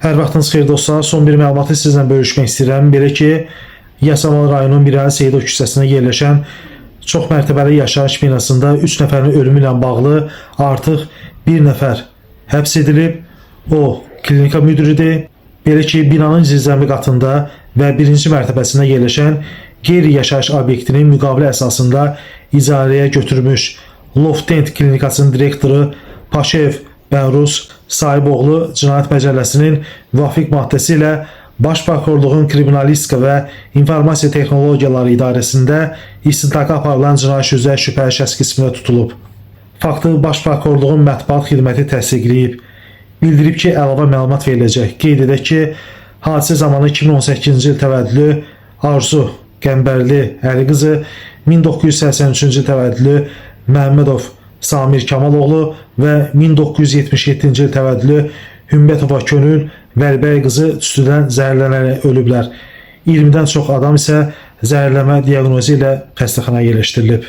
Hər vaxtınız xeyir dostlar. Son bir məlumatı sizlə bölüşmək istəyirəm. Belə ki, Yasamal rayonunun Mirəli Seyidov küçəsində yerləşən çox mərtəbəli yaşayış binasında 3 nəfərin ölümü ilə bağlı artıq bir nəfər həbs edilib. O, klinika müdiridir. Belə ki, binanın zirzəmi qatında və birinci mərtəbəsində yerləşən qeyri-yaşayış obyektinin müqavilə əsasında icarəyə götürmüş Loftent klinikasının direktoru Paşayev Bəhruz Sahiboğlu Cinayət Məcəlləsinin müvafiq maddəsi ilə Baş Prokurorluğun Kriminalistika və İnformasiya Texnologiyaları İdarəsində istintaqa aparılan cinayət işi üzrə şübhəli şəxs qismində tutulub. Faktı Baş Prokurorluğun mətbuat xidməti təsdiqləyib. Bildirib ki, əlavə məlumat veriləcək. Qeyd edək ki, hadisə zamanı 2018-ci il təvəllüdlü Arzu Qəmbərli Əli qızı, 1983-cü il təvəllüdlü Məmmədov Samir Kamaloğlu və 1977-ci il təvəllüdlü Hümbətova Könül Vəlibəy qızı tüstüdən zəhərlənərək ölüblər. 20-dən çox adam isə zəhərlənmə diaqnozu ilə xəstəxanaya yerləşdirilib.